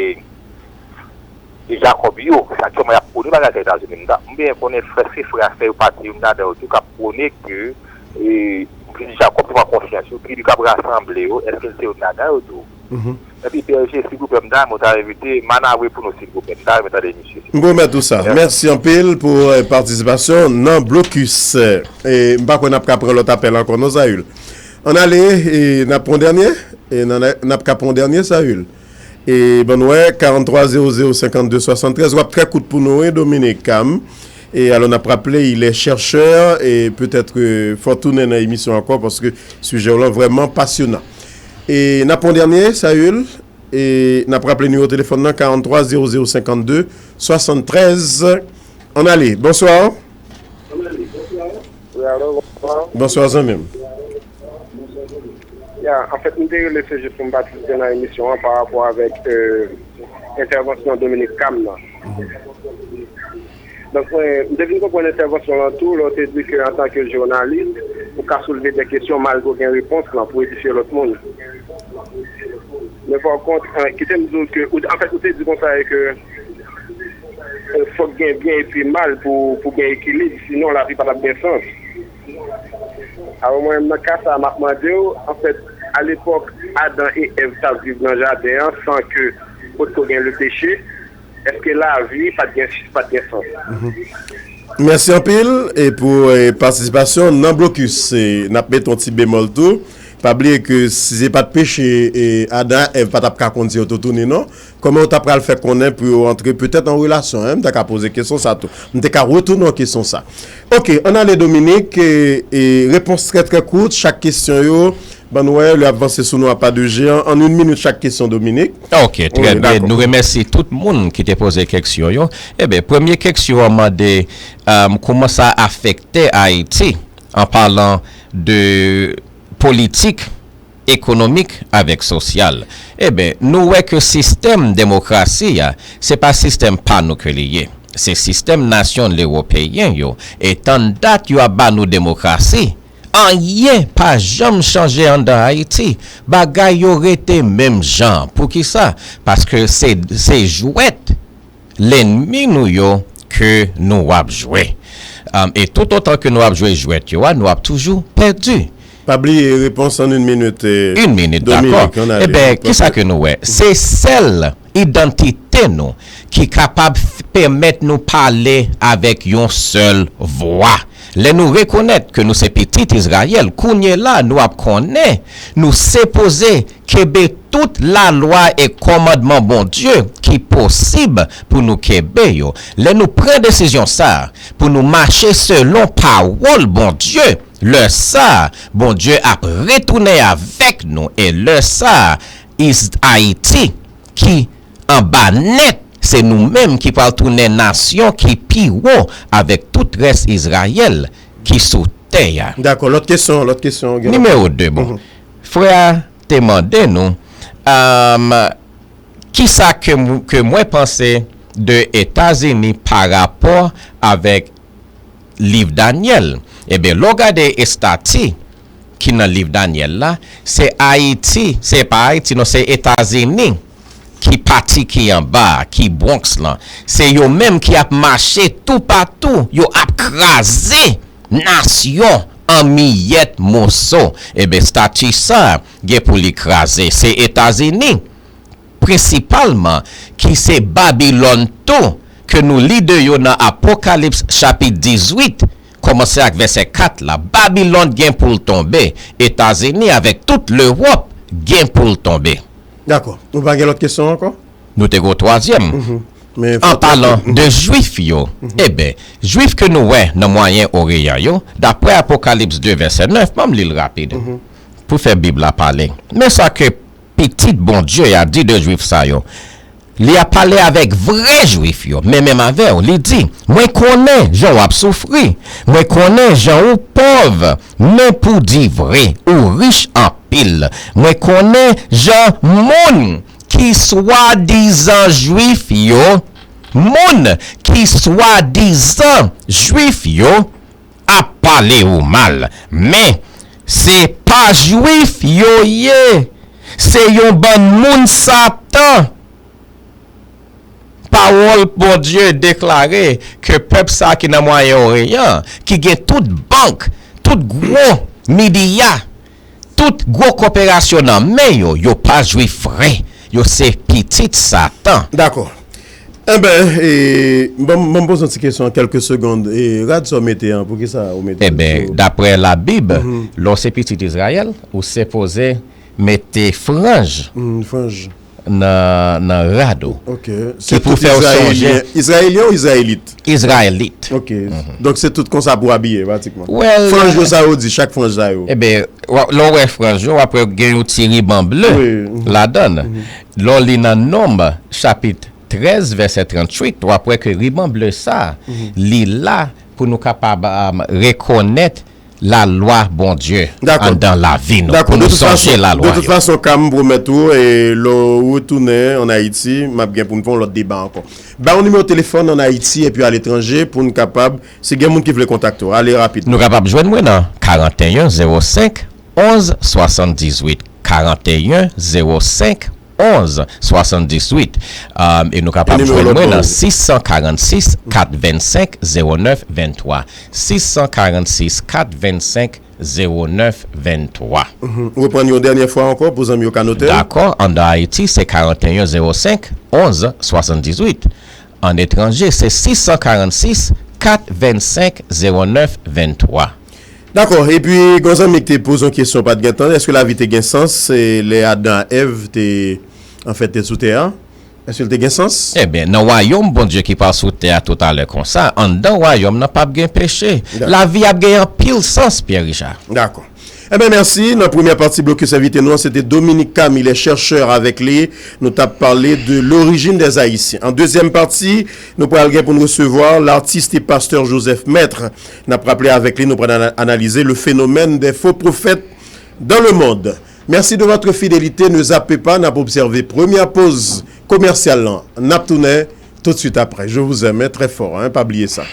e Jakòb yo, se aktyèlman y ap pwone bagay sa Etazini. M ta, m byen konnen frè, se frè a, frè yo pati, youn ladan yo tou k ap pwone ke, e, Jakòb te pran konsyans yo, tribi k ap rasanble yo, èske l se youn ladan yo tou? Epi P R G, silvouplè, m ta renmen w ta envite Manawé pou nou, silvouplè. M ta renmen tande misye, silvouplè. M pwomèt ou sa. Mèsi. Mèsi anpil pou, e, patisipasyon nan blokis. E, m pa kwè n ap ka pran lòt apèl ankò, non, Sayil. Ann ale, e, n ap pran dènye. E, n a, n ap ka pran dènye, Sayil. E, ban n wè, karant twa zewo zewo senkann de swasann trèz. W ap trè kout pou nou, wi, Dominique Cam. E, alò, n ap raple, il est chercheur, e petèt, e, fò w tounen nan emisyon ankò, paske sijè w lan vrèman pasyonan. E n ap pran dènye, Sayil, e n ap raple nimewo telefòn nan, karant twa zewo zewo senkann de swasann trèz. Ann ale. Bonswa. Wi, alo, bonswa. Bonswa, zanmi m. Ya, anfèt, m te rele se jis pou m patisipe nan emisyon an pa rapò avèk, e, entèvansyon Dominique Cam nan. Donk, mwen, m te vin konprann entèvansyon lan tou, lè w te di ke antanke jounalis, ou ka soulve de kesyon malgre w gen repons lan pou edifye lòt moun. Men pa kont, e, kite m di w ke, ou, anfèt, ou te di konsa e ke, e, fòk gen byen epi mal pou, pou gen ekilib, sinon lavi pa t ap gen sans. Alò, mwen menm, nan ka sa a, m ap mande w, anfèt, alepòk Adan e Èv t ap viv nan jaden an san ke potko gen lepeche, èske lavi pa t gen, pa t gen sans? Mèsi anpil e pou, e, patisipasyon nan blokis. E, n ap mete yon ti bemòl tou. Pa bliye ke si se pa t peche, e, Adan ak Èv pa t ap ka kondui yo tou tounen, non. Kòman yo ta pral fè konnen pou yo antre petèt an relasyon, en? M ta ka poze kesyon sa tou. M te ka retounen an kesyon sa. Ok, ann ale, Dominique, e, e, repons trè, trè kout, chak kesyon yo, ban n wè, lè ap vanse sou nou a pa de jeyan. An yon minit chak kesyon, Dominique. Ok, trè byen. Nou remèsye tout moun ki te poze keksyon yo. Eben, premye keksyon an mande, um, kòman sa afekte Ayiti, an palan de politik, ekonomik avèk sosyal. Eben, nou wè ke sistèm demokrasi a, se pa sistèm pa nou ke li ye. Se sistèm nasyon ewopeyen yo. E tann dat yo ap ba nou demokrasi, anyen pa janm chanje anndan Ayiti. Bagay yo rete menm jan. Poukisa? Paske se, se jwèt lènmi nou yo ke nou ap jwe. Um, e toutotan ke nou ap jwe jwèt yo a, nou ap toujou pèdi. Pa bliye, repons an yon minit. Yon minit, dakò. Eben, kisa ke nou wè? Se sèl idantite nou ki kapab pèmèt nou pale avèk yon sèl vwa. Lè nou rekonèt ke nou se pitit Izrayèl, kounye la nou ap konnen nou sipoze kenbe tout lalwa e kòmandman Bondye ki posib pou nou kenbe yo. Lè nou pran desizyon sa a pou nou mache selon pawòl Bondye, lè sa a Bondye ap retounen avèk nou e lè sa a Ayiti ki anba nèt, se nou menm ki pral tounen nasyon ki pi wo avèk tout rès Izrayèl ki sou tè a. Dakò, lòt kesyon, lòt kesyon. Nimewo de, bon. Frè a te mande nou, kisa ke mwen panse de Etazini pa rapò avèk liv Danyèl. Ebyen, lè w gade estati ki nan liv Danyèl la, se Ayiti, se pa Ayiti non, se Etazini ki pati ki anba a, ki Bwonks lan. Se yo menm ki ap mache toupatou, yo ap kraze nasyon an miyèt moso. Ebyen, estati sa a gen pou li kraze. Se Etazini prensipalman ki se Babilòn tou, ke nou li de yo nan Apokalips chapit dizuit, kòmanse ak vèsè kat la. Babilòn gen pou l tonbe. Etazini avèk tout Lewòp gen pou l tonbe. Dakò. Nou pa gen lòt kesyon ankò? Nou te gen yon twazyèm. An palan de Jwif yo, eben, Jwif ke nou wè nan Mwayen Oreyan yo, daprè Apokalips de vèsè nèf, ban m li l rapid pou fè Bib la pale. Men sa ke Pitit Bondye a di de Jwif sa yo. Li ap pale avèk vrè Jwif yo, men menm avè w, li di, mwen konnen jan w ap soufri, mwen konnen jan ou pòv, men pou di vre, ou rich anpil. Mwen konnen jan moun ki swadizan Jwif yo, moun ki swadizan Jwif yo, ap pale ou mal, men se pa Jwif yo ye, se yon bann moun Satan. Pawòl Bondye deklare ke pèp sa a ki nan Mwayen Oreyan, ki gen tout bank, tout gwo midya, tout gwo kòperasyon nan men yo, yo pa Jwif vre, yo se pitit Satan. Dakò. Enben, e, ban m poze yon ti kesyon, kèlke segonn. E, rad sa w mete an, poukisa ou mete l? Enben, daprè Labib, lè w se pitit Izrayèl, ou sipoze mete franj nan, nan rad ou. Ki pou fè w sonje. Izrayelyen ou Izrayelit? Izrayelit. Ok. Donk, se tout konsa pou abiye, pratikman. Franj yo, sa yo di, chak franj sa yo. Enben, lè w wè franj yo, w ap wè gen yon ti riban ble ladan l. Lè w li nan Nonb, chapit trèz, vèsè tranntuit, w ap wè ke riban ble sa a, li la pou nou kapab rekonèt lalwa Bondye anndan lavi nou, pou nou sonje lalwa yo. De tout fason, Cam, m pwomèt ou, e lè w retounen ann Ayiti, m ap gen pou n fè yon lòt deba ankò. Ba yon nimewo telefòn ann Ayiti epi aletranje pou n kapab, si gen moun ki vle kontakte w, ale rapid. Nou kapab jwenn mwen nan karanteyen zewo senk onz swasanndizuit, karanteyen zewo senk onz swasanndizuit. E nou kapab jwenn mwen nan sis san karannsis kat vennsenk zewo nèf venntwa. Sis san karannsis kat vennsenk zewo nèf venntwa. Reprann yon dènye fwa ankò pou zanmi yo ka note l. Dakò, anndan Ayiti, se karanteyen zewo senk onz swasanndizuit. An etranje, se sis san karannsis kat vennsenk zewo nèf venntwa. Dakò, epi gen yon zanmi ki te poze yon kesyon, pa t gen tan, èske lavi te gen sans lè Adan ak Èv te, anfèt, te sou tè a? Èske l te gen sans? Ebyen, nan wayòm Bondye ki pral sou tè a toutalè konsa, anndan wayòm nan p ap gen peche. Lavi ap gen anpil sans, Pierre Richard. Dakò. Ebyen, mèsi. Nan premyè pati blokis envite nou an, se te Dominique Camille, chèchè avèk li. Nou t ap pale de l'origine des Haïtiens. An dezyèm pati, nou pral gen pou n resevwa l'artiste et pasteur Joseph Maître. N ap raple avèk li, nou pral ana-, analize le phénomène des faux prophètes dans le monde. Merci de votre fidélité. Ne zappez pas, n ap obsève premyè poz komèsyal lan. N ap tounen tout de suite après. Je vous aime très fort, hein, pa bliye sa.